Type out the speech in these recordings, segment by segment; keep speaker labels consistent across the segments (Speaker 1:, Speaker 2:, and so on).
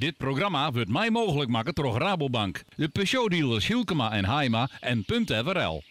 Speaker 1: Dit programma wurdt mei mooglik makke troch Rabobank, de Peugeot-dealers Hylkema en Haima en Punt FRL.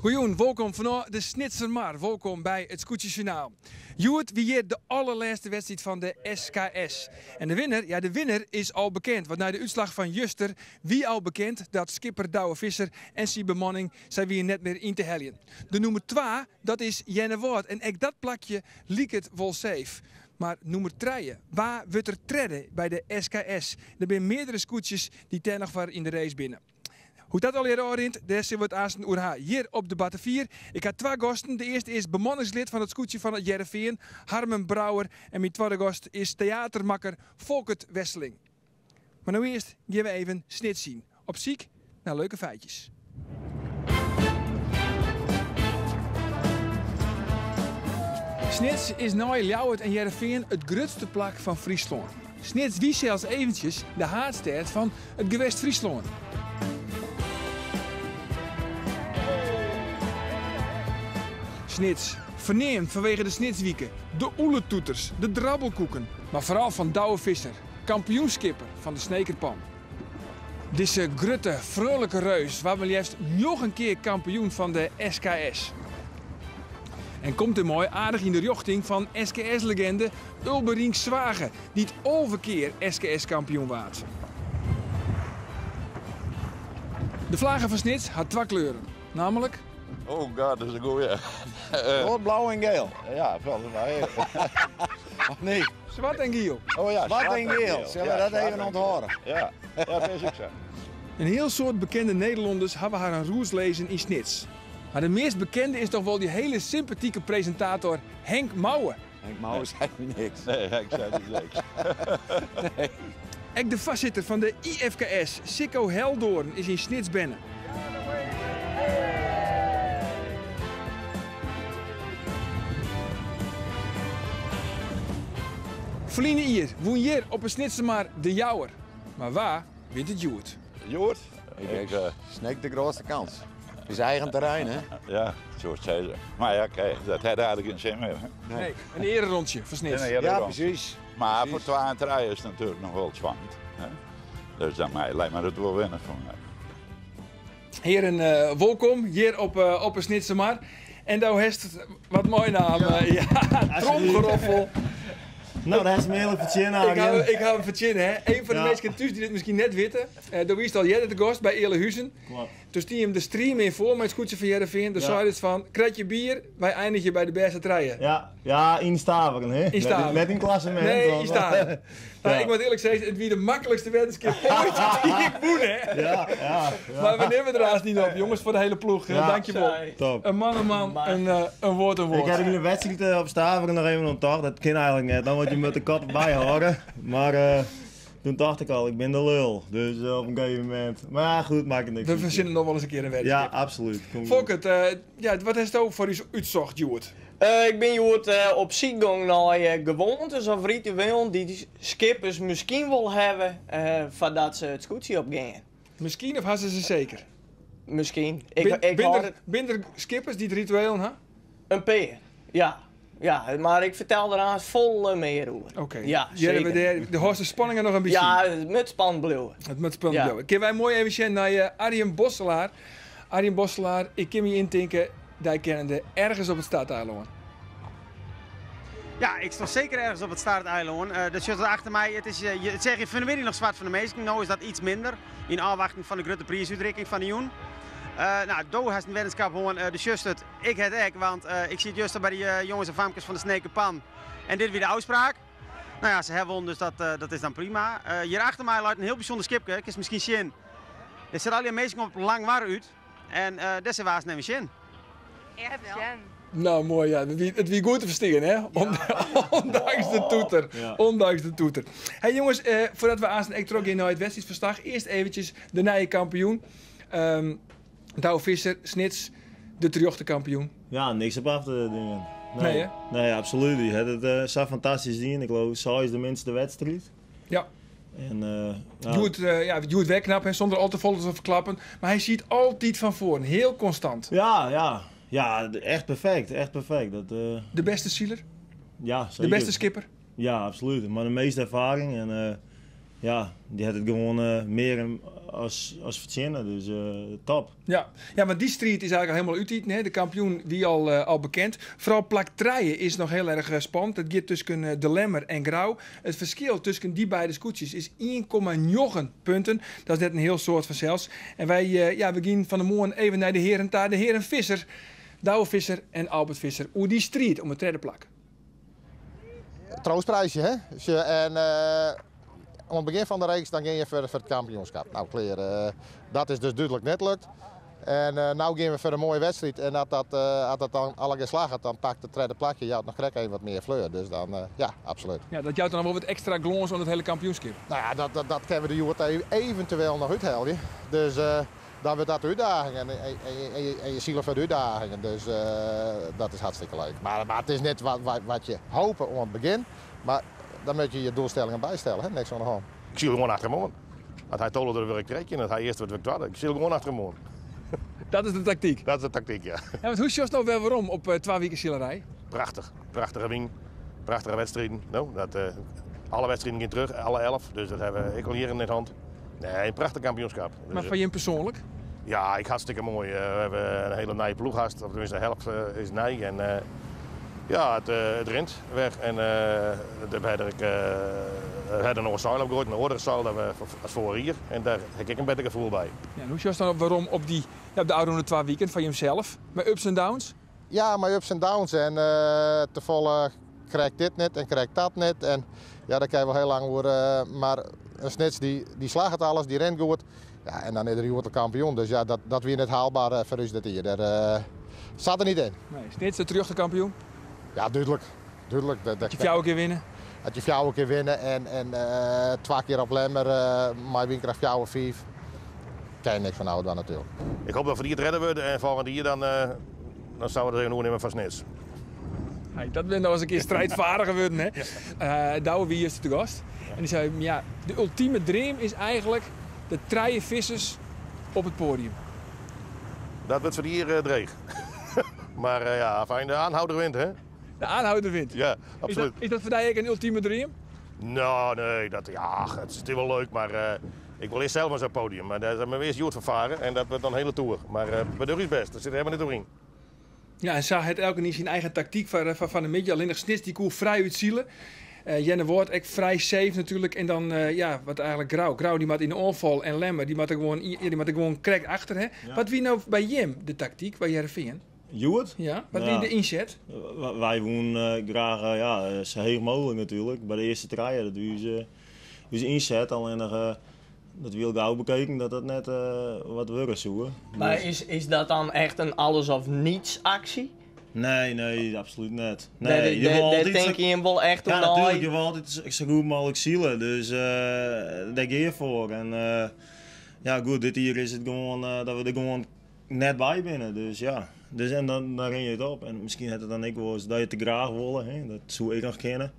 Speaker 2: Goejûn, wolkom fanôf de Snitsermar. Wolkom by it Skûtsjesjoernaal. Hjoed wie hjir de allerlêste wedstriid fan de SKS. En de winner, ja de winner is al bekend. Want nei de útslach fan juster wie al bekend dat skipper Douwe Visser en syn bemanning sy wiene net mear yn te heljen. De nûmer twa, dat is Earnewâld en ek dat plakje liket wol safe. Mar nûmer trije, wa wurdt der tredde by de SKS? Der binne meardere skûtsjes dy't dêr noch foar yn de race binne. Hoe't dat allegear ôfrint, dêr sille we it aansten oer ha hjir op de Battevier. Ik ha twa gasten. De earste is bemanningslid fan it skûtsje fan It Hearrenfean, Harmen Brouwer. En myn twadde gast is teatermakker Folkert Wesseling. Mar no earst gean we even Snits yn, op syk nei leuke feitjes. Snits is nei Ljouwert en Hearrenfean it grutste plak fan Fryslân. Snits wie sels eventsjes de haadstêd fan it gewest Fryslân. Snits, ferneamd fanwege de Snitswike, de ûletoeters, de drabbelkoeken, mar foaral fan Douwe Visser, kampioenskipper fan de Snekerpan. Dizze grutte, freonlike reus waard mar leafst njoggen kear kampioen fan de SKS. En komt dêrmei aardich yn de rjochting fan SKS-legende Ulbe Rienks Zwaga, dy't 11 kear SKS-kampioen waard. De flage fan Snits hat twa kleuren, nammentlik.
Speaker 3: Oh god, dat is in goeie.
Speaker 4: Rood, blauw en geel.
Speaker 3: Ja, volgens mij. Of niet?
Speaker 2: Swart en giel.
Speaker 3: Oh ja,
Speaker 4: Swart en geel. Sille we dat even ûnthâlde?
Speaker 3: Ja, ja, dat is ek sa.
Speaker 2: In hiel soad bekende Nederlanners hawwe harren roots lizzen yn Snits. Mar de meast bekende is toch wol dy hiele sympatike presintator Henk Mouwe.
Speaker 4: Henk Mouwe seit my niks.
Speaker 3: Nee, Henk seit ús niks.
Speaker 4: Nee.
Speaker 2: Ek de foarsitter fan de IFKS, Sicko Heldoorn, is yn Snits berne. Ferline jier wûn hjir op 'e Snitsermar de Jouwer. Mar wa wint it hjoed?
Speaker 3: Hjoed?
Speaker 4: Ik Sneek de grootste kans. Het is eigen terrein, hè?
Speaker 3: Ja, zo zei ze. Maar ja, kijk, dat had eigenlijk geen zin meer.
Speaker 2: Hè? Nee, een ererondje voor Snits.
Speaker 4: Ja, precies.
Speaker 3: Maar voor 2 en 3 is het natuurlijk nog wel spannend. Hè? Dus dan mij, lijkt me het wel winnen voor mij.
Speaker 2: Heren, uh, welkom hier op, uh, op de Snitsermar. En daar heeft wat mooi naam. Ja, ja tromgeroffel.
Speaker 5: Nou, dat is me heel fertsjinne.
Speaker 2: Ik ha him fertsjinne, hè. Een fan de minsken thús dy't it miskien net witte. Uh, do wiest al earder te gast by Eale Huzen.
Speaker 5: Klopt.
Speaker 2: Toen stie him de stream in foar mei it skûtsje fan Hearrenfean. Doe sei it fan, kratje bier, wy einigje by de bêste trije.
Speaker 5: Ja, ja, yn Staveren, hè?
Speaker 2: Yn Staveren.
Speaker 5: Net yn klassemint.
Speaker 2: Nee, yn Staveren. Nou, ik moat earlik sizze, it wie de maklikste weddenskip oait dy't ik wûn, hè?
Speaker 5: Ja, ja, ja.
Speaker 2: Mar we nimme der aanst niet op, jonges, foar de hiele ploech.
Speaker 5: Ja.
Speaker 2: Dankjewol.
Speaker 5: Top.
Speaker 2: In man in man, in, uh, in woord in woord.
Speaker 5: Ik ha yn de wedstriid eh, op Staveren noch even oan tocht. Dat kin eigentlik net, dan moat je met de kop erbij hâlde. Mar uh, toen dacht ik al, ik bin de lul. Dus uh, op in gegeven momint. Mar ja, goed, makket niks
Speaker 2: We fersinne noch wolris in kear in weddenskip.
Speaker 5: Ja, absolút.
Speaker 2: Folkert, uh, ja, wat hasto foar ús útsocht hjoed?
Speaker 6: Ik bin hjoed op syk gong nei gewoantes of rituelen dy't skippers miskien wol hawwe foardat se it skûtsje op gean.
Speaker 2: Miskien of ha se se seker?
Speaker 6: Miskien.
Speaker 2: Binne der skippers dy't rituelen ha?
Speaker 6: In pear, ja. Ja, mar ik fertel der aanst folle mear oer.
Speaker 2: Oké.
Speaker 6: Ja,
Speaker 2: Hearre we
Speaker 6: seker.
Speaker 2: dêr, do hâldst de spanning noch in bytsje.
Speaker 6: Ja, it moat spannend bliuwe.
Speaker 2: It moat spannend bliuwe. Kinne wy moai even sjen nei Arjen Bosselaar. Arjen Bosselaar, ik kin my yntinke, dy kennende ergens op it starteilân.
Speaker 7: Ja, ik sta seker ergens op it starteilân. Dat sjocht achter my. It is, it seach hjir fan 'e middei noch swart fan de minsken. No is dat iets minder. Yn ôfwachting fan de grutte priisútrikking fan de jûn. No, do hast in weddenskip hân, do sjochst it. Ik ha it ek, want ik siet juster by de jonges en famkes fan de Sneker Pan. En dit wie de ôfspraak. No ja, se hawwe wûn, dus dat, dat is dan prima. Hjir achter my leit in hiel bysûnder skipke. Kinst miskien sjen. Der sitte allegear minsken op Langwar út. En dêr sille we aanst even sjen.
Speaker 8: Echt wel.
Speaker 2: Nou, moai. Ja. It wie goed te ferstean, hè? Ondanks de toeter.
Speaker 5: Ja.
Speaker 2: Ondanks de toeter. Hey jonges, eh, foardat we aanst ek trochgean nei it wedstriidferslach, earst eventsjes de nije kampioen. Um, Douwe Visser, Snits, de terjochte kampioen.
Speaker 5: Ja, niks op af te dingen.
Speaker 2: Nee, nee, hè?
Speaker 5: Nee, absoluut. Hy hat it uh, sa fantastysk dien. Ik leau, seis de minste wedstriid.
Speaker 2: Ja.
Speaker 5: En, ja.
Speaker 2: Hjoed, ja, hjoed wer knap, hè, sûnder al te folle te ferklappen. Mar hy siet altyd fan foaren, hiel konstant.
Speaker 5: Ja, ja. Ja, echt perfekt, echt perfekt. Dat,
Speaker 2: De bêste siler?
Speaker 5: Ja,
Speaker 2: De
Speaker 5: seker.
Speaker 2: bêste skipper?
Speaker 5: Ja, absolút. Mei de measte erfaring en ja, dy hat it gewoan mear as, as fertsjinne. Dus top.
Speaker 2: Ja. Ja, want dy striid is eigentlik al hielendal útiten. Hè. De kampioen wie al, al bekend. Foaral plak trije is noch hiel erch spannend. It giet tusken De Lemmer en Grou. It ferskil tusken dy beide skûtsjes is 1,9 punten. Dat is net in hiel soad fansels. En wy, ja, we gean fan 'e moarn even nei de hearen ta. De hearen Visser, Douwe Visser en Albert Visser oer dy striid om it tredde plak.
Speaker 4: Troostprijsje, hè? En oan it begjin fan de reeks dan gean je foar it kampioenskip. No, klear. Dat is dus dúdlik net lukt. En no gean we foar in moaie wedstriid. En as dat dan allegear slagget, dan pakt it tredde plakje jout noch krekt even wat mear fleur. Dus dan, ja, absolút.
Speaker 2: Ja, dat jout dan wol wat ekstra glâns oan it hiele kampioenskip.
Speaker 4: No ja, dat kinne we der hjoed eventueel noch úthelje. Dus dan wurdt dat de útdaging. En je sile foar de útdagingen. Dus dat is hartstikke leuk. Mar it is net wat je hope oan it begjin. Mar dan moatte je je doelstellingen bystelle. Hè? Niks oan de hân.
Speaker 8: Ik syl gewoan achter him oan. As hy tolfde wurdt, wurd ik 13. As hy earste wurdt, wurd ik twadde. Ik syl gewoan achter him oan.
Speaker 2: Dat is de taktyk?
Speaker 8: Dat is de taktyk, ja.
Speaker 2: Ja, want hoe sjochst no wer werom op 2 wiken silerij?
Speaker 8: Prachtich. Prachtige wyn. Prachtige wedstriden. No, dat, alle wedstriden gean troch, alle 11. Dus dat ha we ek al jierren net hân. Nee, in prachtich kampioenskip. Dus,
Speaker 2: Mar foar jim persoanlik?
Speaker 8: Ja, ek hartstikke moai. We hawwe in hiele nije ploech hast, of teminsten de helft is nij. En ja, it rint wer. En dêr ha ik ha der noch in seil op goaid, in oare seil dan we as foarich jier. En dêr ha ik ek in better gefoel by.
Speaker 2: Ja, en hoe sjochst dan werom op dy, ja, op de ôfrûne 2 wiken foar jimsels? Mei ups en downs?
Speaker 4: Ja, mei ups en downs. En tefolle krekt dit net en krekt dat net. En ja, dêr kinne je wol hiel lang oer. Mar in Snits dy slagget alles, dy rint goed. Ja, en dan is er hjoed de kampioen. Dus ja, dat wie net haalbaar foar ús dit jier. Dêr sat er net yn.
Speaker 2: Nee, Snits de terjochte kampioen?
Speaker 4: Ja, dúdlik. Dúdlik.
Speaker 2: Dat je 4 kear winne?
Speaker 4: Dat je 4 kear winne en 2 kear op Lemmer mei wynkracht 4, 5. Kin je niks fan ôfdwaan natuerlik.
Speaker 8: Ik hoop dat we dit redde wurde en folgjend jier dan soene we it even oernimme fan Snits.
Speaker 2: Hey, dat binne noch ris in kear striidfeardige wurden, hè?
Speaker 8: Ja.
Speaker 2: Douwe wie juster te gast. En dy sei, ja, de ultime dream is eigentlik de trije Vissers op it poadium.
Speaker 8: Dat wurdt foar dy jier dreech. Mar ja, fijn, de aanhouder wint, hè?
Speaker 2: De aanhouder wint?
Speaker 8: Ja,
Speaker 2: Is
Speaker 8: absoluut.
Speaker 2: dat foar dy ek in ultime dream?
Speaker 8: No, nee, dat, ja, it is wol leuk, mar ik wol earst sels mar sa'n podium. Mar dêr moatte we earst hjoed foar farre en dat wurdt dan in hiele toer. Mar we dogge ús bêst, dat sit der helemaal net oer yn.
Speaker 2: Ja, en sa hat elkenien syn eigen taktyk foar fan 'e middei. Allinnich Snits dy koe frij útsile. Earnewâld ek frij safe natuerlik. En dan, ja, wat eigentlik Grou. Grou dy moat yn de oanfal en Lemmer dy moat der gewoan, ja, dy moat der gewoan krekt achter. Hè?
Speaker 5: Ja.
Speaker 2: Wat wie no by jim de taktyk by Hearrenfean?
Speaker 5: Hjoed?
Speaker 2: Ja, wat
Speaker 5: Ja.
Speaker 2: wie de ynset?
Speaker 5: Wy woenen graach, ja, sa heech mooglik natuerlik. By de earste trije, dat wie ús ynset. Allinnich dat wie al gau bekeken dat dat net wat wurde soe.
Speaker 6: Mar
Speaker 5: Dus
Speaker 6: is dat dan echt in alles of niets aksje?
Speaker 5: Nee, nee, absolút net.
Speaker 6: Dêr
Speaker 5: Nee, je wol altyd
Speaker 6: tink
Speaker 5: zo
Speaker 6: je hem wol echt
Speaker 5: Ja,
Speaker 6: om
Speaker 5: natuerlik,
Speaker 6: nei-
Speaker 5: je wol altyd sa goed mooglik sile, dus dêr gean je foar. En ja, goed, dit jier is it gewoan dat we der gewoan net by binne, dus ja. Dus en dan rin je it op. En miskien hat it dan ek wolris dat je te graach wolle, hè? Dat soe ek noch kinne.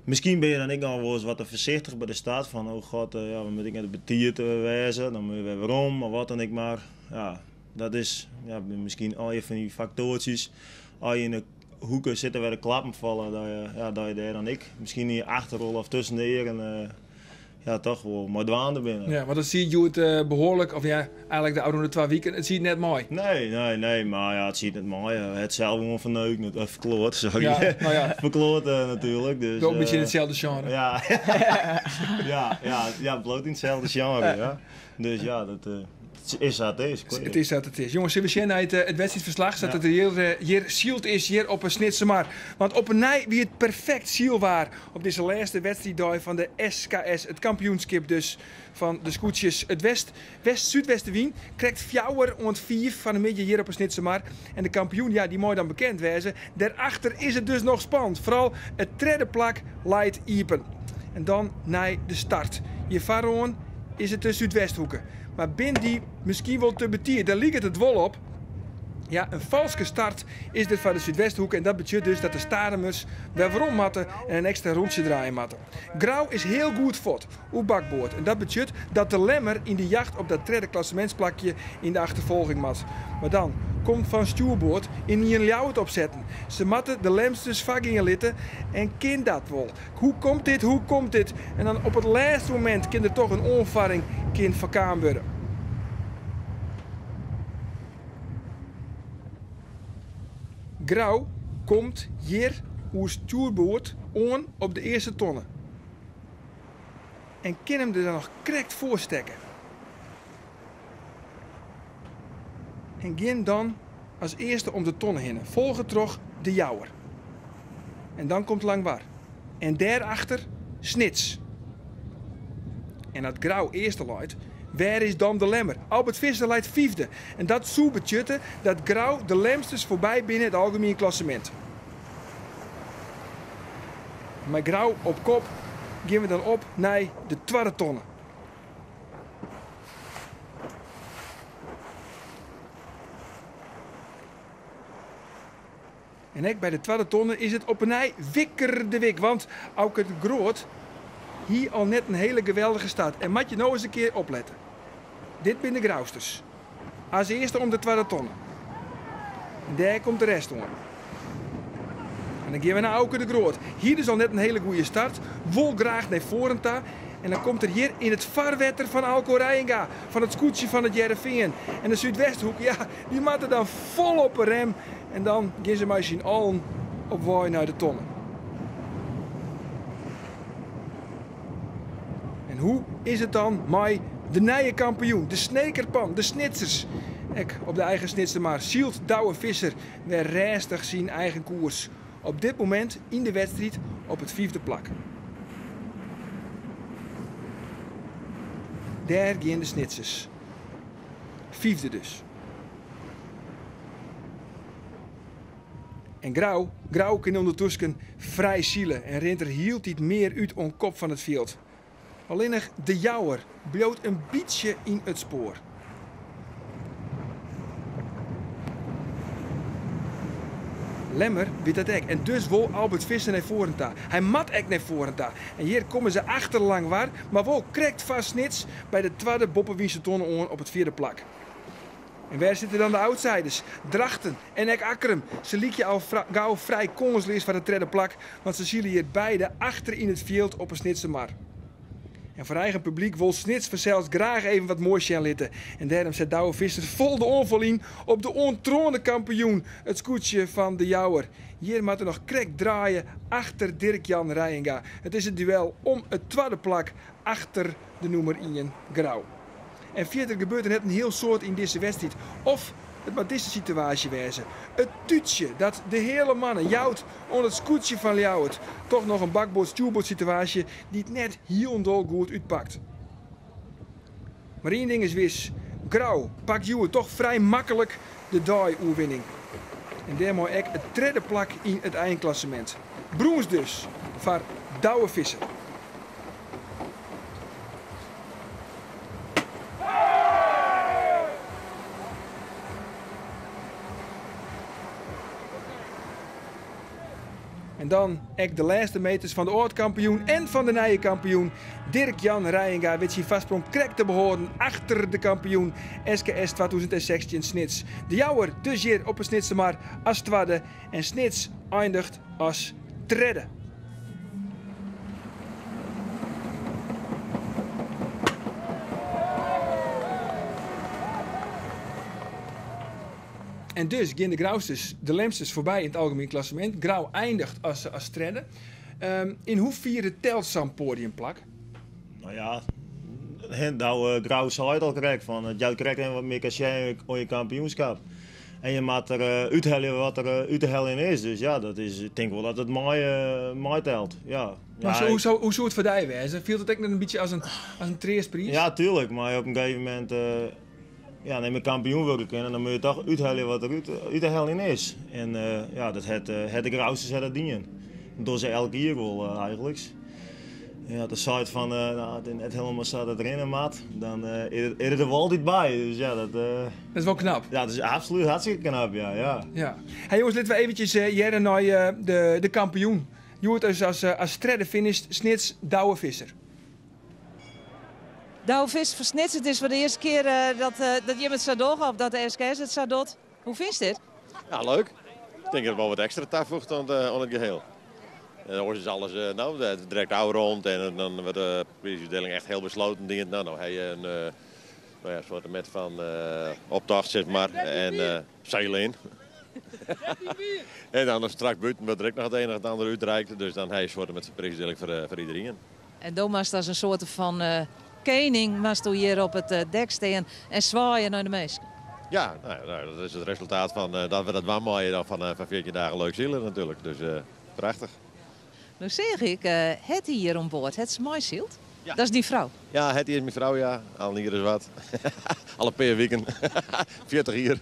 Speaker 5: Miskien bin je dan ek noch wolris wat te foarsichtich by de start fan, oh god, ja, we moatte ek net betiid wêze, dan moatte we wer werom, of wat dan ek mar. Ja, dat is, ja, miskien al je fan dy faktoartsjes, as je yn de hoeken sitte wêr de klappen falle, dat je dêr dan ek miskien yn je achterrol of tusken de earen ja, toch wol mei dwaande binne.
Speaker 2: Ja, want dat siet hjoed behoarlik, of ja, eigentlik de ôfrûne 2 wiken, it siet net mei.
Speaker 5: Nee, nee, nee, mar ja, it siet net mei. Het sels gewoan ferneukt, net verkloot, sorry.
Speaker 2: Ja, nou ja.
Speaker 5: Verkloot natuerlik. Dus,
Speaker 2: Ook een beetje in hetzelfde genre.
Speaker 5: Ja. Ja, ja, ja, bloot in hetzelfde genre, ja. Dus ja, dat is wat it is.
Speaker 2: Het is wat it is. Jonges, sille we sjen nei it wedstriidferslach, sa't
Speaker 5: Ja.
Speaker 2: it hjir syld is, hjir op 'e Snitsermar. Want op 'e nij wie it perfekt sylwaar op dizze lêste wedstriiddei fan de SKS. It kampioenskip dus fan de skûtsjes. It west-súdwestewyn krekt 4 oant 5 fan 'e middei hjir op 'e Snitsermar. En de kampioen, ja, dy mei dan bekend wêze. Dêrachter is it dus noch spannend. Foaral it tredde plak leit iepen. En dan nei de start. Hjir foaroan is it de Súdwesthoeke. Mar bin dy miskien wol te betiid? Dêr liket it wol op. Ja, in falske start is der foar de Súdwesthoeke en dat betsjut dus dat de Stadumers wer werom moatte en in ekstra rûntsje draaie moatte. Grou is hiel goed fuort oer bakboard en dat betsjut dat de Lemmer yn de jacht op dat tredde klassemintsplakje yn de achterfolging moat. Mar dan komt fan stjoerboard ynienen Ljouwert opsetten. Se moatte de Lemsters foargean litte en kin dat wol? Hoe komt dit, hoe komt dit? En dan op it lêste momint kin der toch in oanfarring kin foarkaam wurde. Grou komt hjir oer stjoerboard oan op de earste tonne en kin him der dan noch krekt foar stekke. En gean dan as earste om de tonne hinne, folge troch De Jouwer. En dan komt Langwar. En dêrachter Snits. En at Grou earste leit, wêr is dan de Lemmer? Albert Visser leit fyfde. En dat soe betsjutte dat Grou de Lemsters foarby binne it algemien klassemint. Mei Grou op kop gean we dan op nei de twadde tonne. En ek by de twadde tonne is it op 'e nij wikker de wik, want Auke de Groot hie al net in hele geweldige start. En moat je no ris in kear oplette. Dit binne de Grousters. As earste om de twadde tonne. En dêr komt de rest oan. En dan gean we nei Auke de Groot. Hie dus al net in hele goede start, wol graach nei foaren ta. En dan komt er hjir yn it farwetter fan Alco Reijenga, fan it skûtsje fan it Hearrenfean. En de Súdwesthoek, ja, dy moatte dan fol op 'e rem. En dan gean se mei syn allen op wei nei de tonne. En hoe is it dan mei de nije kampioen, de Snekerpan, de Snitsers? Ek op de eigen Snitsermar sylt Douwe Visser wer rêstich syn eigen koers. Op dit momint yn de wedstriid op it fyfde plak. Dêr gean de Snitsers. Fyfde dus. En Grou, Grou kin ûndertusken frij sile en rint der hieltyd mear út oan kop fan it fjild. Allinnich De Jouwer bliuwt in bytsje yn it spoar. Lemmer wit dat ek en dus wol Albert Visser nei foaren ta. Hy moat ek nei foaren ta. En hjir komme se achter Langwar, mar wol krekt foar Snits by de twadde boppewynse tonne oan op it fjirde plak. En wêr sitte dan de outsiders? Drachten en ek Akkrum. Se lykje al gau frij kânsleas foar it tredde plak, want se sile hjir beide achter yn it fjild op 'e Snitsermar. En foar eigen publyk wol Snits fansels graach even wat moais sjen litte. En dêrom set Douwe Visser fol de oanfal yn op de oantroande kampioen, it skûtsje fan De Jouwer. Hjir moat er noch krekt draaie achter Dirk-Jan Reijenga. It is it duel om it twadde plak achter de nûmer ien Grou. En fierder gebeurt der net in hiel soad yn dizze wedstriid. Of it moat dizze situaasje wêze. It tútsje dat de heale manne jout oan it skûtsje fan Ljouwert. Toch noch in bakboard-stjoerboard-situaasje dy't net hielendal goed útpakt. Mar ien ding is wis, Grou pakt hjoed toch frij maklik de dei-oerwinning. En dêrmei ek it tredde plak yn it einklassemint. Brûns dus foar Douwe Visser. En dan ek de lêste meters fan de âld-kampioen en fan de nije kampioen. Dirk-Jan Reijenga wit syn foarsprong krekt te behâlden achter de kampioen SKS 2016 Snits. De Jouwer dus hjir op 'e Snitsermar as twadde en Snits eindigt as tredde. En dus gean de Grousters de Lemsters foarby yn it algemien klassemint. Grou eindigt as, as tredde. Yn hoefiere telt sa'n poadiumplak?
Speaker 5: No ja, nou, Grou sei it al krekt, fan it jout krekt even wat mear cachet oan je kampioenskap. En je moat der eh, úthelje wat der eh, út te heljen is. Dus ja, dat is, ik tink wol dat it mei, eh, meitelt. Ja.
Speaker 2: Maar
Speaker 5: Ja,
Speaker 2: hoe, hoe, hoe soe it foar dy wêze? Fielt it ek net in bytsje as in, as in treastpriis?
Speaker 5: Ja, tuurlijk. Maar op een gegeven moment uh, ja, neem je kampioen worden kunnen, dan moet je toch úthelje wat der út, út te heljen is. En uh, ja, dat het, uh, het de Grousters het dat dien. Dat doen ze elk jaar wel uh, eigenlijk. Ja, de site fan nou, it is net hielendal sa dat rinne moat, dan is it der wol altyd by. Dus ja, dat,
Speaker 2: Dat is wol knap.
Speaker 5: Ja, dat is absolút hartstikke knap, ja. Ja.
Speaker 2: Ja. Hey jonges, litte we eventjes hearre nei de kampioen. Hjoed is as tredde finished Snits Douwe Visser.
Speaker 9: Douwe Visser fan Snits, it is foar de earste kear dat jim it sa dogge, of dat de SKS it sa docht. Hoe fynst dit?
Speaker 10: Ja, leuk. Ik tink dat it wol wat ekstra tafoecht oan it geheel. Oars is alles no, direkt ôfrûnd en dan wurdt de priisútdieling echt hiel besloten dien. No, no ha je in no ja, soarte met fan optocht, sis mar, en seil yn. En dan straks bûten wurdt der ek noch it een en it ander útreikt, dus dan ha je in soarte met priisútdieling foar iderien.
Speaker 9: En do moatst as in soarte fan kening moatsto hjir op it dek stean en swaaie nei de minsken.
Speaker 10: Ja, nou, dat is it resultaat fan dat we dat dwaan meie dan fan 14 dagen leuk silen natuerlik. Dus prachtich.
Speaker 9: No seach ik Hetty hjir oan board. Het se meisyld?
Speaker 10: Ja.
Speaker 9: Dat is dyn frou?
Speaker 10: Ja, Hetty is myn frou, ja. Al in jier as wat. Al in pear wiken. 40 jier.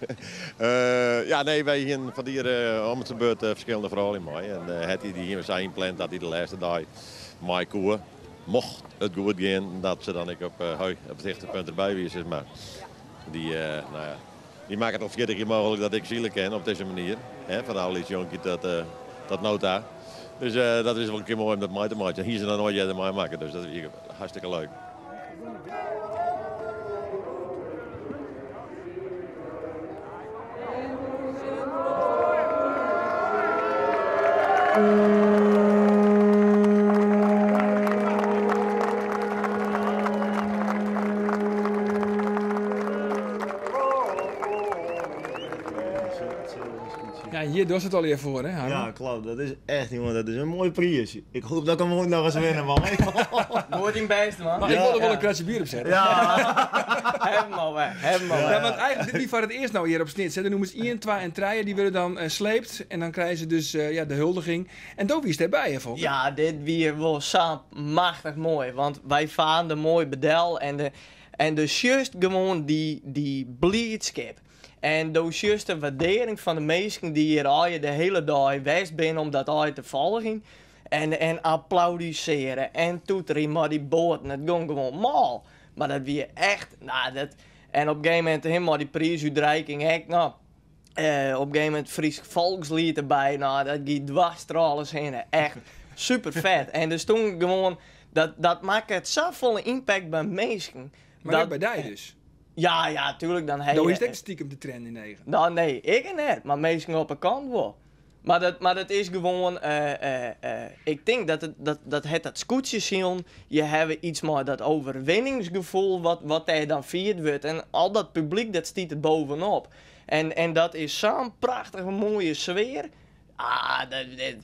Speaker 10: Ja, nee, wy hienen fan dit jier om it beurt ferskillende froulju mei. En Hetty dy hiene we sa ynpland dat dy de lêste dei mei koe. Mocht it goed gean, dat se dan ek op it hichtepunt derby wie, sis mar. Dy, nou ja, dy makket al 40 jier mooglik dat ik sile kin op dizze manier. Hè, fan Alice Jonkje tot no ta. Dus dat is wol in kear moai om dat mei te meitsjen. Hie se noch noait earder meimakke, dus dat wie hartstikke leuk.
Speaker 2: Ja, hjir dochst it allegear foar, hè, Harm?
Speaker 5: Ja, klopt. Dat is echt, jongen, dat is in moaie priis. Ik hoop dat ik hem oait noch ris winne mei.
Speaker 6: Goed dyn bêst, man.
Speaker 2: Maar ik wol der wol in kratsje bier op sette.
Speaker 6: Ja. Helemaal weg, helemaal weg.
Speaker 2: Ja, want eigenlijk, dit wie foar it earst no hjir op Snits. Hè. De nûmers 1, 2 en 3, dy wurde dan sleept. En dan krije se dus ja, de huldiging. En do wiest dêrby, hè, Fokke?
Speaker 6: Ja, dit wie wol sa machtich moai. Want wy faarden der moai bedel en de, en do sjochst gewoan dy, dy bliidskip. En do sjochst de waardearring fan de minsken dy't hjir allegear de hiele dei west binne om dat allegear te folgjen. En, en applaudisearje en toeterje mei dy boaten. It gong gewoan mâl. Mar dat wie echt, nou, dat, en op in gegeven momint him mei dy priisútreiking ek, nou, op in gegeven momint Frysk folksliet derby, nou, dat gie dwars troch alles hinne. Echt super fet. En der stûn gewoan, dat, dat makket safolle impact by minsken.
Speaker 2: Mar ek by dy dus?
Speaker 6: Ja, ja, tuurlijk. Dan ha
Speaker 2: Do
Speaker 6: je...
Speaker 2: hiest ek stikem de triennen yn de eagen.
Speaker 6: Nou, nee, ik net, mar minsken op 'e kant wol. Mar dat, mar dat is gewoan, ik tink dat it, dat, dat het dat skûtsjesilen, je hawwe iets mei dat overwinningsgefoel wat, wat dêr dan fierd wurdt. En al dat publyk dat stiet der bovenop. En, en dat is sa'n prachtige moaie sfear. Ah, dat, dat,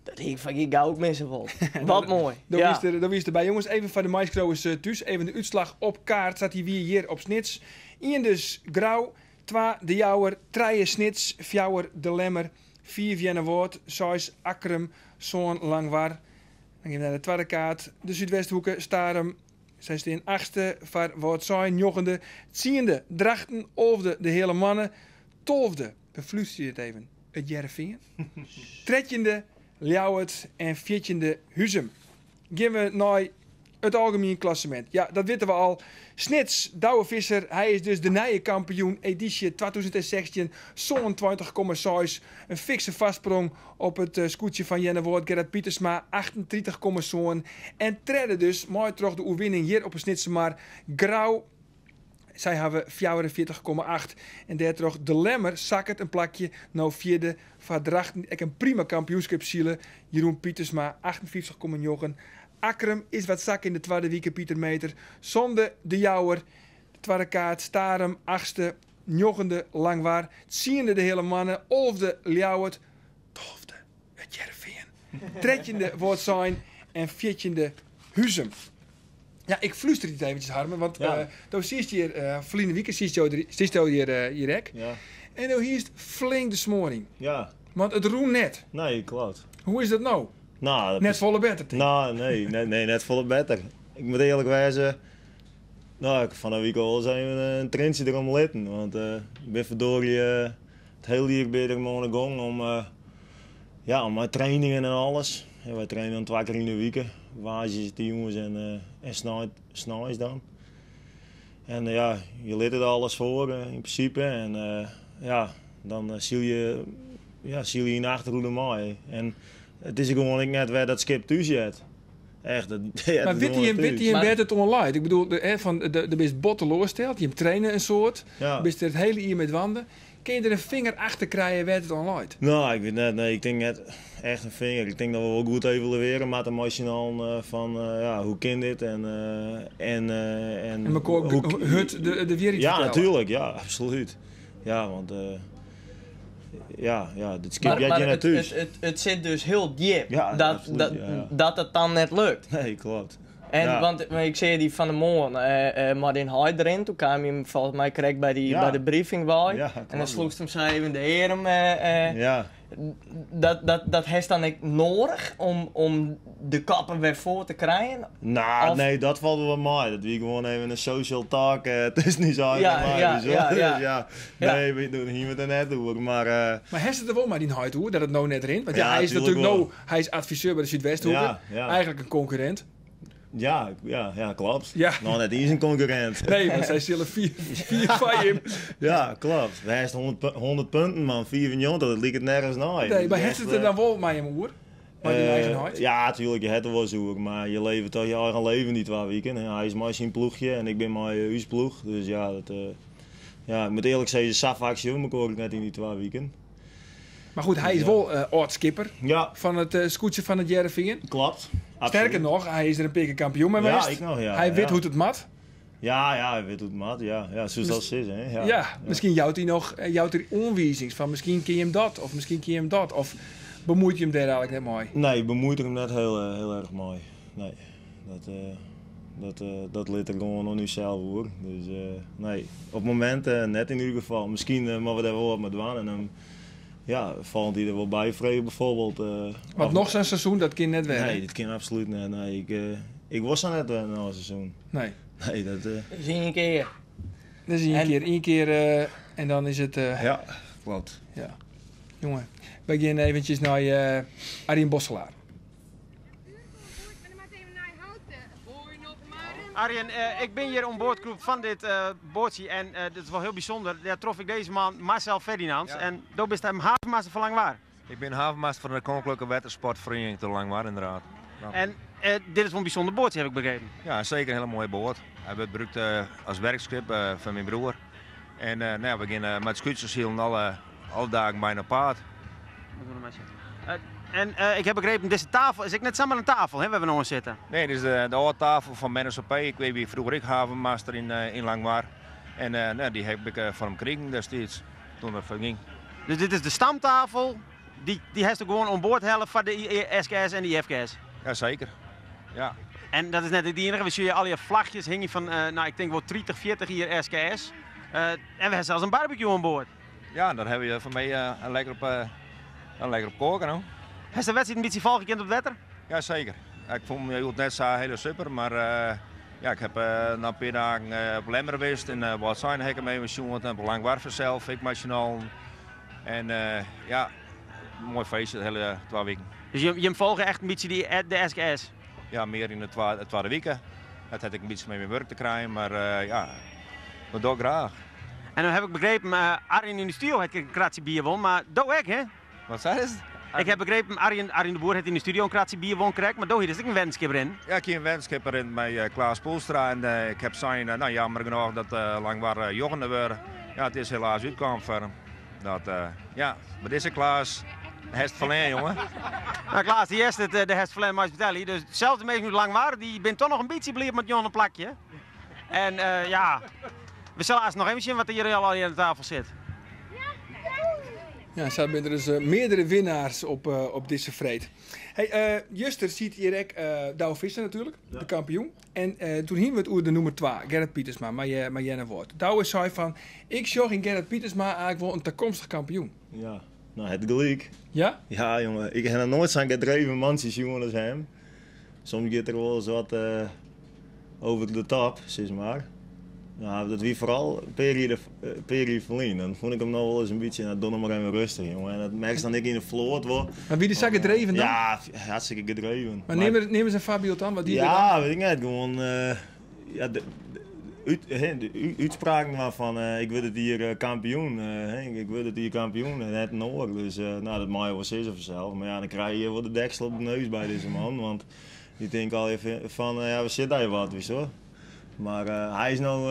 Speaker 6: dat hie ik fan gjin goud misse wollen. Wat moai.
Speaker 2: Do
Speaker 6: Ja.
Speaker 2: wiest der, do wiest derby. Jonges, even foar de meiskriuwers thús. Even de útslach op kaart. Sa't dy wie hjir op Snits. Ien dus Grou, twa De Jouwer, trije Snits, fjouwer De Lemmer, fiif Earnewâld, seis Akkrum, sân Langwar. Dan gean we nei de twadde kaart. De Súdwesthoeke, Starum. Sy stean achtste foar Wâldsein, njoggende, tsiende Drachten, alfde De Heale Moanne, tolfde, beflústerje it even, It Hearrenfean, trettjinde Ljouwert en fjirtjinde Huzum. Gean we nei it algemien klassemint. Ja, dat witte we al. Snits, Douwe Visser, hy is dus de nije kampioen edysje 2016, 27,6. In fikse foarsprong op it skûtsje fan Earnewâld, Gerrit Pietersma, 38,7. En tredde dus, mei troch de oerwinning hjir op 'e Snitsermar, Grou. Sy hawwe 44,8 en dêrtroch De Lemmer sakket in plakje, no fjirde foar Drachten. Ek in prima kampioenskip sile, Jeroen Pietersma, 58,9. Akkrum is wat sakke yn de twadde wike, Pieter Meeter. Sânde De Jouwer, de twadde kaart, Starum, achtste, njoggende Langwar, tsiende De Heale Moanne, alfde Ljouwert, tolfde It Hearrenfean, trettjinde Wâldsein en fjirtjinde Huzum. Ja, ik flústerje it eventsjes, Harmen, want
Speaker 5: Ja.
Speaker 2: do siest hjir, ferline wike siest jo der, siest jo hjir, hjir ek.
Speaker 5: Ja.
Speaker 2: En do hiest flink de smoar yn.
Speaker 5: Ja.
Speaker 2: Want it rûn net.
Speaker 5: Nee, klopt.
Speaker 2: Hoe is dat no?
Speaker 5: Nou, dat
Speaker 2: Net
Speaker 5: is-
Speaker 2: folle better, tink ik.
Speaker 5: Nou, nee, nee, nee, net folle better. Ik moat earlik wêze, nou, ik fan 'e wike al ris even in trientsje derom litten. Want ik bin ferdorie it hiele jier bin ik der oan 'e gong om, ja, om mei trainingen en alles. Ja, wy traine dan twa kear yn 'e wike. Woansdeis de jûns en, en snein, sneins dan. En ja, je litte der alles foar yn prinsipe. En ja, dan syl je, ja, syl je yn de achterhoede mei. En it is gewoan ek net wêr dat skip thús heart. Echt, dat heart
Speaker 2: Mar
Speaker 5: gewoan
Speaker 2: witte jim,
Speaker 5: net
Speaker 2: witte
Speaker 5: thús.
Speaker 2: jim wêr't it oan leit? Ik bedoel, de, hè, fan, de, do bist bot teloarsteld, jim traine in soad,
Speaker 5: Ja.
Speaker 2: bist der it hiele jier mei dwaande. Kinne je der in finger achter krije wêr't it oan leit?
Speaker 5: No, ik wit net. Nee, ik tink net echt in finger. Ik tink dat we wol goed evaluearje moatte mei syn allen eh, fan eh, ja, hoe kin dit en eh, en eh, en
Speaker 2: En mekoar
Speaker 5: hoe
Speaker 2: hurd de wierheid
Speaker 5: Ja,
Speaker 2: fertelle.
Speaker 5: natuerlik. Ja, absolút. Ja, want eh, ja, ja, dit skip
Speaker 6: Maar,
Speaker 5: heart
Speaker 6: maar
Speaker 5: hjir net
Speaker 6: het,
Speaker 5: thús.
Speaker 6: het zit dus heel diep
Speaker 5: Ja,
Speaker 6: dat,
Speaker 5: absoluut,
Speaker 6: dat,
Speaker 5: ja, ja.
Speaker 6: dat het dan net lukt.
Speaker 5: Nee, klopt.
Speaker 6: En
Speaker 5: Ja.
Speaker 6: want ik zie die van de morgen eh maar in Hyde erin. Toen kwam je hem volgens mij correct bij, die,
Speaker 5: Ja.
Speaker 6: bij de briefing bij.
Speaker 5: Ja,
Speaker 6: en dan
Speaker 5: klopt.
Speaker 6: sloeg ze hem zo even de arm. eh, eh.
Speaker 5: Ja.
Speaker 6: Dat heeft dan ik nodig om de kappen weer voor te krijgen.
Speaker 5: Nou,
Speaker 6: Of-
Speaker 5: nee, dat valt wel mee. Dat wie gewoon even een social talk tussen die zaken.
Speaker 6: Ja,
Speaker 5: maar,
Speaker 6: ja,
Speaker 5: dus,
Speaker 6: ja,
Speaker 5: dus
Speaker 6: ja.
Speaker 5: ja.
Speaker 6: Ja.
Speaker 5: Nee, we doen hier met een net hoor, maar
Speaker 2: Maar heeft het er wel maar die huid hoe dat het nou net erin? Want ja,
Speaker 5: Ja,
Speaker 2: hij is
Speaker 5: tuurlijk
Speaker 2: natuurlijk
Speaker 5: wel.
Speaker 2: nou, hij is adviseur bij de Zuidwesthoeken.
Speaker 5: Ja, ja.
Speaker 2: Eigenlijk een concurrent.
Speaker 5: ja, ja, ja, klopt.
Speaker 2: Ja.
Speaker 5: Nou, net eens een concurrent.
Speaker 2: Nee, want zij zullen vier van hem.
Speaker 5: Ja, klopt. Hij heeft 100 punten, man. 94, dat liep het nergens naar.
Speaker 2: Nee, maar heeft het er dan wel met hem oer? Met die eigen huid?
Speaker 5: Ja, natuurlijk, je hebt er wel zoer, maar je leeft toch je eigen leven niet waar weekend. Hij is maar zijn ploegje en ik ben mijn huisploeg. Dus ja, dat, ja, ik moet eerlijk zeggen, safactie, maar ik hoor ik net in die twee weken.
Speaker 2: Maar goed, hij is wel oud-skipper
Speaker 5: Ja,
Speaker 2: van het scootje van het Jereveen.
Speaker 5: klopt. Absoluut.
Speaker 2: Sterker nog, hij is er een paar keer kampioen mee
Speaker 5: Ja,
Speaker 2: geweest.
Speaker 5: ik nog, ja.
Speaker 2: Hij weet
Speaker 5: Ja.
Speaker 2: hoe het mat.
Speaker 5: Ja, ja, hij weet hoe het maat. Ja, ja, zoals dat is, hè. Ja,
Speaker 2: Ja, misschien jouwt hij nog jouwt er onwijzings van misschien kun je hem dat of misschien kun je hem dat. Of bemoeit je hem daar eigenlijk net mooi.
Speaker 5: Nee, bemoeit hem net heel, heel erg mooi. Nee, dat ligt er gewoon aan u zelf hoor. Dus nee, op het moment net in ieder geval. Misschien maar we daar wel wat mee doen. En dan ja, valt hij er wel bij vreden bijvoorbeeld.
Speaker 2: Want nog zo'n seizoen, dat kan net werken.
Speaker 5: Nee, dat kan absoluut niet. Nee, ik was er net na een seizoen.
Speaker 2: Nee.
Speaker 5: Nee, dat...
Speaker 6: Dus één keer.
Speaker 2: Dat is één
Speaker 6: En-
Speaker 2: keer, één keer en dan is het...
Speaker 5: Ja, klopt.
Speaker 2: Ja. Jongen, we gaan eventjes naar Arjen Bosselaar.
Speaker 7: Arjen, ik ben hier om boordgroep van dit bootje en dit is wel heel bijzonder. Daar trof ik deze man, Marcel Ferdinands.
Speaker 11: Ja.
Speaker 7: En daar bist hem havenmaster van Langwaar.
Speaker 11: Ik ben havenmaster van de Koninklijke Watersportvereniging te Langwaar, inderdaad. Nou.
Speaker 7: En dit is wel een bijzonder bootje, heb ik begrepen.
Speaker 11: Ja, zeker een hele mooie boot. Hij wordt gebruikt als werkschip van mijn broer. En nou ja, we gaan met scooters hier alle dagen bijna op paard.
Speaker 7: Moet ik nog maar zitten. En ik heb begrepen, deze tafel is ik net samen een tafel, hè, waar we nog aan zitten.
Speaker 11: Nee, dit is de oude tafel van Menno P. Ik weet wie vroeger ik havenmaster in Langwaar. En nou, die heb ik van hem gekregen destijds, toen dat verging.
Speaker 7: Dus dit is de stamtafel, die heeft ook gewoon aan boord helpen voor de SKS en de IFKS.
Speaker 11: Jazeker, ja.
Speaker 7: En dat is net het enige, we zien al je vlagjes hingen van, nou ik denk wel 30, 40 hier SKS. En we hebben zelfs een barbecue aan boord.
Speaker 11: Ja, daar hebben we van mij een lekker op, een lekker op koken, hoor.
Speaker 7: Heeft de wedstrijd een beetje valgekend op het wetter?
Speaker 11: Ja, zeker. Ik vond het net zo hele super, maar ja, ik heb na een paar dagen op Lemmer geweest en wat zijn hekken mee met jongen en op Langwarven zelf, ik machinaal. En ja, mooi feestje de hele 2 weken.
Speaker 7: Dus je volgt echt een beetje de SKS?
Speaker 11: Ja, meer in de tweede weken. Dat had ik een beetje mee mijn werk te krijgen, maar ja, dat doe ik graag.
Speaker 7: En dan heb ik begrepen, Arjen in de studio heeft een kratje bier won, maar doe ik hè?
Speaker 11: Wat zei het?
Speaker 7: Ik heb begrepen, Arjen de Boer heeft in de studio een kratje bier won gekregen, maar doe hier is ik een wenskipper in.
Speaker 11: Ja, ik heb een wenskipper in met Klaas Poelstra en ik heb zijn, nou jammer genoeg dat Langwaar jochende worden. Ja, het is helaas uitkwam voor hem. Dat ja, maar deze Klaas, Hest Verleen, jongen.
Speaker 7: Nou Klaas, die eerste, de Hest Verleen Mais Betelli, dus zelfs de meeste nu Langwaar, die bent toch nog een beetje blij met Jon een plakje. En ja, we zullen eerst nog even zien wat er hier al aan de tafel zit.
Speaker 2: Ja, zo zijn er dus meerdere winnaars op deze vreed. Hey, Juster ziet hier ook Douwe Visser natuurlijk, de kampioen. En toen hingen we het oer de nummer 2, Gerrit Pietersma, maar Jenne Woord. Douwe zei van, ik zag in Gerrit Pietersma eigenlijk wel een toekomstig kampioen.
Speaker 5: Ja, nou het gelijk.
Speaker 2: Ja?
Speaker 5: Ja jongen, ik heb nog nooit zo'n gedreven mannetje zien als hem. Soms gaat er wel eens wat over de top, zeg maar. Nou, dat wie foaral in pear jier, in pear jier ferlyn. Dan fûn ik him noch wol ris in bytsje, nou, doch no mar even rêstich, jonge. En dat merkst dan ek yn de float wol.
Speaker 2: Mar wie dy sa gedreven dan?
Speaker 5: Ja, hartstikke gedreven.
Speaker 2: Mar neam, neam ris in foarbyld dan, wat die er dan?
Speaker 5: Ja, wit ik net. Gewoan, ja, de, út, de útspraken dwaan fan ik wurd it jier kampioen, ik wurd it jier kampioen en net in oar. Dus nou, dat meie je wol sizze fansels. Mar ja, dan krije je wol de deksel op de neus by dizze man, want dy tinkt allegear fan ja, we sitte dêr wat, witst wol. Mar hy is no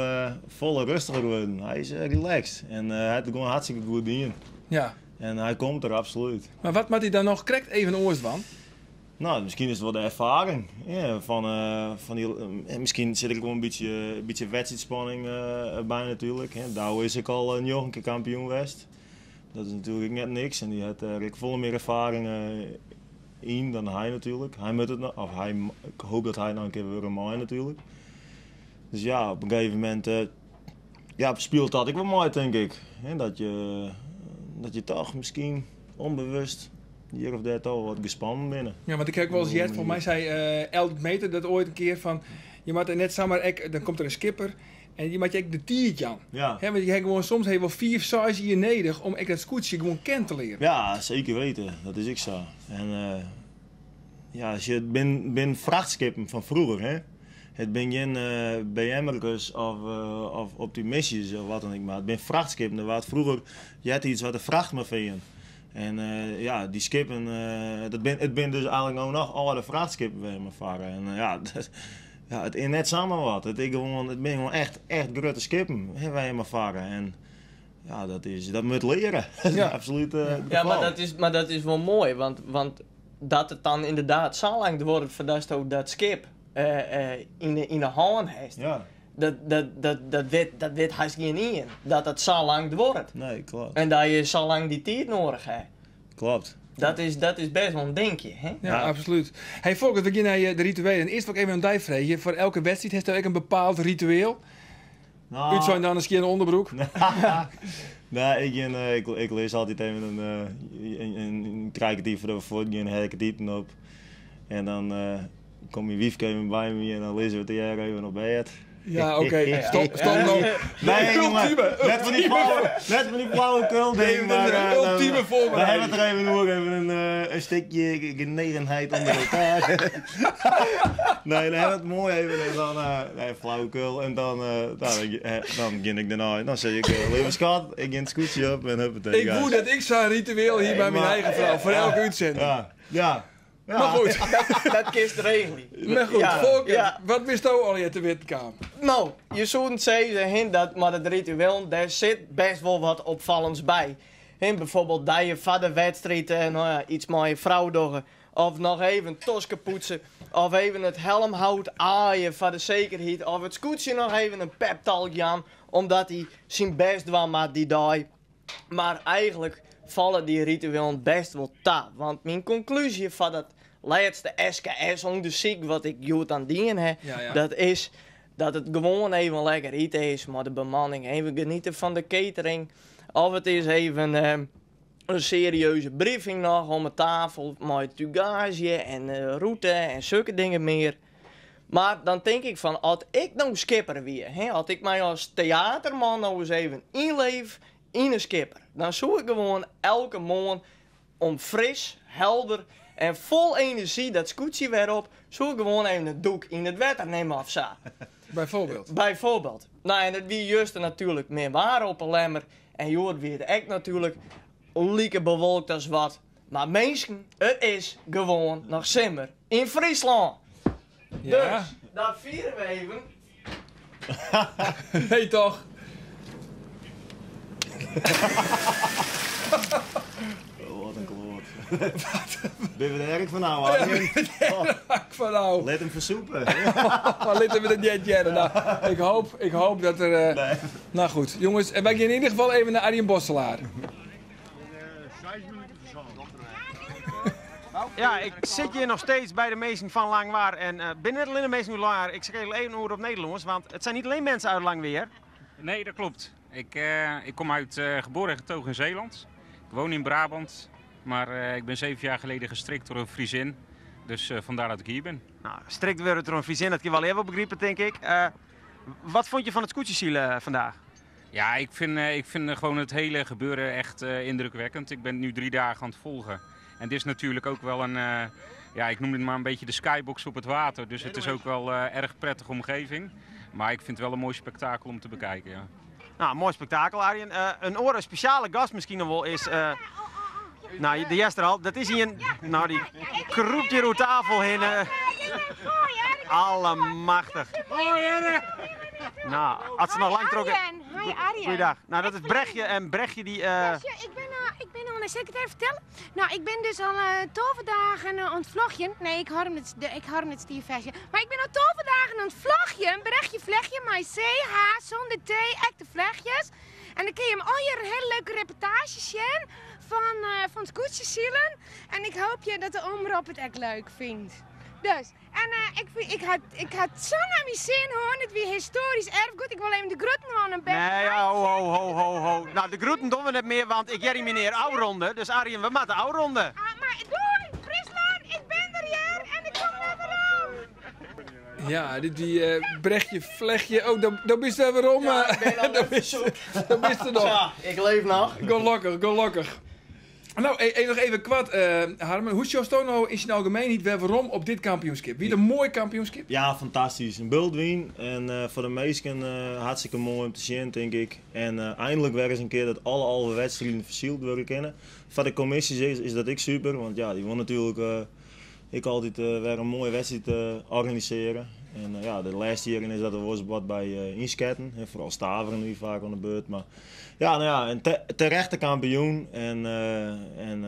Speaker 5: folle rêstiger wurden. Hy is relaxed en hy hat it gewoan hartstikke goed dien.
Speaker 2: Ja.
Speaker 5: En hy komt der absolút.
Speaker 2: Mar wat moat hy dan noch krekt even oars dwaan?
Speaker 5: No, miskien is it wol de erfaring. Ja, fan, fan dy, miskien sit der ek wol in bytsje, in bytsje wedstriidspanning by natuerlik. Douwe is ek al njoggen kear kampioen west. Dat is natuerlik ek net niks. En dy hat der ek folle mear erfaring yn dan hy natuerlik. Hy moat it noch, of hy, ik hoop dat hy noch in kear wurde mei natuerlik. Dus ja, op in gegeven momint ja, spilet dat ek wol mei, tink ik. Dat je, dat je toch miskien ûnbewust hjir of dêr toch wat gespannen binne.
Speaker 2: Ja, want ik ha wolris heard, folgens my sei Eldert Meeter dat oait in kear fan, je moatte net samar ek, dan komt der in skipper en je moatte ek de tiid jaan.
Speaker 5: Ja.
Speaker 2: Hè, want je ha gewoan soms ha je wol fiif, seis jier nedich om ek dat skûtsje gewoan ken te learen.
Speaker 5: Ja, seker weten. Dat is ek sa. En ja, as je, it bin frachtskippen fan froeger, hè. It bin gjin BM'erkes of, of optimistjes of wat dan ek, mar it bin frachtskippen. Der waard froeger eartiids wat de fracht mei fearn. En ja, dy skippen, dat bin, it bin dus eigenlik no noch âlde frachtskippen wêr't we mei farre. En ja, ja, it is net samar wat. It is gewoan, it binne gewoan echt, echt grutte skippen hè, wêr't je mei farre. En ja, dat is, dat moat leare.
Speaker 2: Ja.
Speaker 5: Absolút it
Speaker 6: Ja,
Speaker 5: gefal.
Speaker 6: mar dat is wol moai, want dat it dan ynderdaad sa lang duorret foardatsto dat skip yn 'e hân hast.
Speaker 5: Ja.
Speaker 6: Dat wit hast gjinien, dat dat sa lang duorret.
Speaker 5: Nee, klopt.
Speaker 6: En dat je sa lang dy tiid noadich ha.
Speaker 5: Klopt.
Speaker 6: Dat is bêst wol in dinkje, hè?
Speaker 2: Ja, absolút. Hey Folkert, we gean nei de rituelen. Earst wol ik even oan dy freegje. Foar elke wedstriid hasto ek in bepaald ritueel?
Speaker 5: No.
Speaker 2: Útsein dan in skjinne ûnderbroek?
Speaker 5: Nee, ik gean, ik lis altyd even in trije kertier foardat we fuortgean, helje ik it iten op. En dan komt myn wyfke even by my en dan lizze we tegearre even op bêd.
Speaker 2: Ja, oké. Stop, stop no.
Speaker 5: Nee,
Speaker 2: Ultieme,
Speaker 5: net fan dy flauwe, net fan dy flauwekul ding,
Speaker 2: Nee,
Speaker 5: mar
Speaker 2: de ultieme
Speaker 5: dan
Speaker 2: voorbereiding.
Speaker 5: hebben we het er even oer, even een stukje genegenheid onder elkaar. Nee, dan hebben we het mooi even en dan, nee, flauwekul en dan, dan, dan gean ik dêrnei. Dan sis ik, leave skat, ik gean it skûtsje op en huppatee.
Speaker 2: Ik woe dat ik sa'n ritueel hie by myn eigen frou, foar elke útsending.
Speaker 5: Ja, ja. Ja.
Speaker 2: Mar goed.
Speaker 6: Dat kinst regelje.
Speaker 2: Mar goed,
Speaker 6: Ja,
Speaker 2: Folkert,
Speaker 6: ja.
Speaker 2: wat bisto allegear te witten kaam?
Speaker 6: No, je soenen sizze, hin, dat mei dat ritueel, dêr sit bêst wol wat opfallends by. Hin, byfoarbyld dat je foar de wedstriid no ja, iets mei je frou dogge. Of noch even tosken poetse. Of even it helmhout aaie foar de sekerheid. Of it skûtsje noch even in peptalk jaan, omdat hy syn bêst dwaan moat dy dei. Mar eigenlik falle dy rituelen bêst wol ta. Want myn konklúzje foar dat lêste SKS-ûndersyk wat ik hjoed dan dien ha,
Speaker 2: Ja, ja.
Speaker 6: dat is dat it gewoan even lekker ite is mei de bemanning. Even geniete fan de catering. Of it is even in serieuze briefing noch om 'e tafel mei tugaazje en rûte en sokke dingen mear. Mar dan tink ik fan, as ik no skipper wie, hè, as ik my as teaterman no ris even ynleef yn in skipper, dan soe ik gewoan elke moarn om fris, helder en fol enerzjy dat skûtsje wer op, soe ik gewoan even in dûk yn it wetter nimme of sa.
Speaker 2: Byfoarbyld.
Speaker 6: Byfoarbyld. No, en it wie juster natuerlik min waar op 'e Lemmer en hjoed wie it ek natuerlik like bewolkt as wat. Mar minsken, it is gewoan noch simmer yn Fryslân.
Speaker 2: Ja.
Speaker 6: Dus dat fiere we even.
Speaker 2: Nee, toch?
Speaker 5: Oh, wat in kloat. Binne we der ek fan ôf, Arjen?
Speaker 2: Fan ôf.
Speaker 5: Lit him fersûpe.
Speaker 2: Litte we dat net hearre. Nou, ik hoop dat der. Nou goed, jonges, en wy gean yn ieder gefal even nei Arjen Bosselaar.
Speaker 7: Ja, ik sit hjir noch steeds by de minsken fan Langwar. En binne net allinne minsken út Langwar. Ik skekel even oer op Nederlânsk, want it binne net allinne minsken út Langweer.
Speaker 12: Nee, dat klopt. Ik kom uit geboren en getogen in Zeeland. Ik woon in Brabant, maar ik ben 7 jaar geleden gestrikt door een Friesin. Dus vandaar dat ik hier ben.
Speaker 7: Nou, strikt wurde troch in Friesin, dat kin wol even begripe, tink ik. Wat vond je van het skûtsjesilen vandaag?
Speaker 12: Ja, ik vind gewoon het hele gebeuren echt indrukwekkend. Ik ben het nu 3 dagen aan het volgen. En het is natuurlijk ook wel een, ja, ik noem het maar een beetje de skybox op het water. Dus het is ook wel erg prettige omgeving. Maar ik vind het wel een mooi spektakel om te bekijken, ja.
Speaker 7: Nou, mooi spektakel, Arjen. Een oare speciale gast misschien nog wel is, nou, de Jester al. Dat is hier een, nou, die kroept hier over tafel heen. Allemachtig. Nou, had ze nog lang trokken.
Speaker 13: Arjen, hi Arjen.
Speaker 7: Goeiedag. Nou, dat is Brechtje en Brechtje die
Speaker 13: Ja, ik ben al, zal ik het even vertellen? Nou, ik ben dus al 12 dagen aan het vlogjen. Nee, ik hou hem het, ik hou hem het stierversje. Maar ik ben al 12 dagen aan het vlogjen. Brechtje vlechtje, maar C, H, zonder T, echte vlechtjes. En dan kun je hem al hier een hele leuke reportage zien van het skûtsjesilen. En ik hoop je dat de omroep het echt leuk vindt. Dus, en ik had zo'n naar mijn zin hoor. Het weer historisch erfgoed. Ik wil even de groeten van een beetje.
Speaker 7: Nee, ho, ho, ho, ho, ho. Nou, de groeten doen we net meer, want ik jerry meneer afronden. Dus Arjen, we moeten afronden.
Speaker 13: Ah, maar doei, Friesland, ik ben er hier en ik kom weer om.
Speaker 2: Ja, dit die Brechtje Vlechtje. Oh, dan is er weer om.
Speaker 6: Ja, ik ben al
Speaker 2: Dan is er nog.
Speaker 6: Ja, ik leef nog.
Speaker 2: Gelukkig, gelukkig. Nou, nog even kwart, Harmen. Hoe is nou in zijn algemeenheid weer waarom op dit kampioenschap? Wie een mooi kampioenschap?
Speaker 5: Ja, fantastisch. Een bultwien. En voor de meesten hartstikke mooi om te zien, denk ik. En eindelijk weer eens een keer dat alle 11 wedstrijden versield worden kennen. Voor de commissies is dat ik super, want ja, die wil natuurlijk ik altijd weer een mooie wedstrijd organiseren. En ja, de laatste jaren is dat er was wat bij inschatten. En vooral Staveren nu vaak aan de beurt. Maar ja, nou ja, een terechte kampioen. En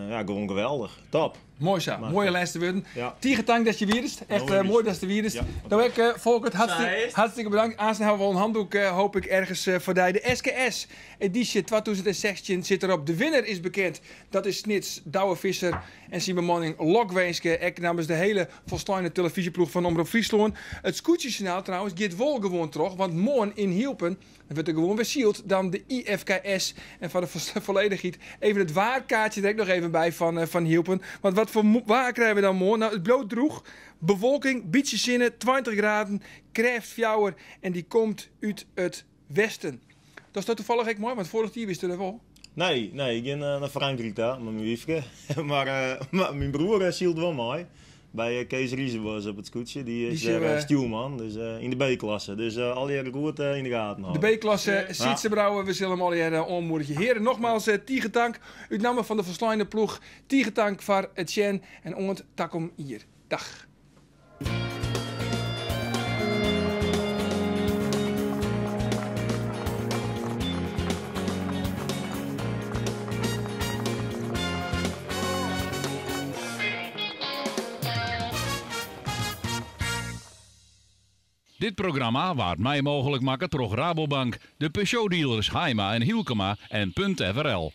Speaker 5: ja, gewoon geweldig. Top.
Speaker 2: Mooi zo.
Speaker 5: Maar-
Speaker 2: Mooie laatste woorden.
Speaker 5: Ja.
Speaker 2: Tige tank dat je weer is. Echt
Speaker 5: Mooi.
Speaker 2: mooi dat je weer is.
Speaker 5: Ja.
Speaker 2: Nou, ik, Volkert, hartstikke,
Speaker 6: Zij is.
Speaker 2: hartstikke bedankt. Aanstaan hebben we al een handdoek, hoop ik, ergens voor die. De SKS editie 2016 zit erop. De winnaar is bekend. Dat is Snits, Douwe Visser en zijn bemanning Lokwinske. Ik namens de hele volstaande televisieploeg van Omroep Friesland. Het skûtsjejournaal trouwens gaat wel gewoon terug. Want morgen in Hielpen, dan wordt er gewoon weer zield dan de IFKS. En van de volledigheid even het waarkaartje er ook nog even bij van Hielpen. Want wat voor waar krijgen we dan morgen? Nou, het bloot droeg, bewolking, beetje zinnen, 20 graden, krijft fjouwer en die komt uit het westen. Dat is dat toevallig ook mooi, want vorig jaar wist je dat wel.
Speaker 5: Nee, nee, ik ging naar Frankrijk daar met mijn wiefke. Maar mijn broer zielt wel mooi. Bij Kees Riesenbos op het skûtsje. Die is
Speaker 2: Die is,
Speaker 5: daar stuurman, dus in de B-klasse. Dus al jaren goed in de gaten
Speaker 2: De
Speaker 5: houden.
Speaker 2: B-klasse, Sietse Brouwer, we zullen hem al jaren ontmoedigen. Heren, nogmaals, tige tank. Uit naam van de verslaande ploeg, tige tank voor het Sjen en ont takom hier. Dag.
Speaker 1: Dit programma waard mei mooglik makke troch Rabobank, de Peugeot dealers Haima en Hielkema en Punt FRL.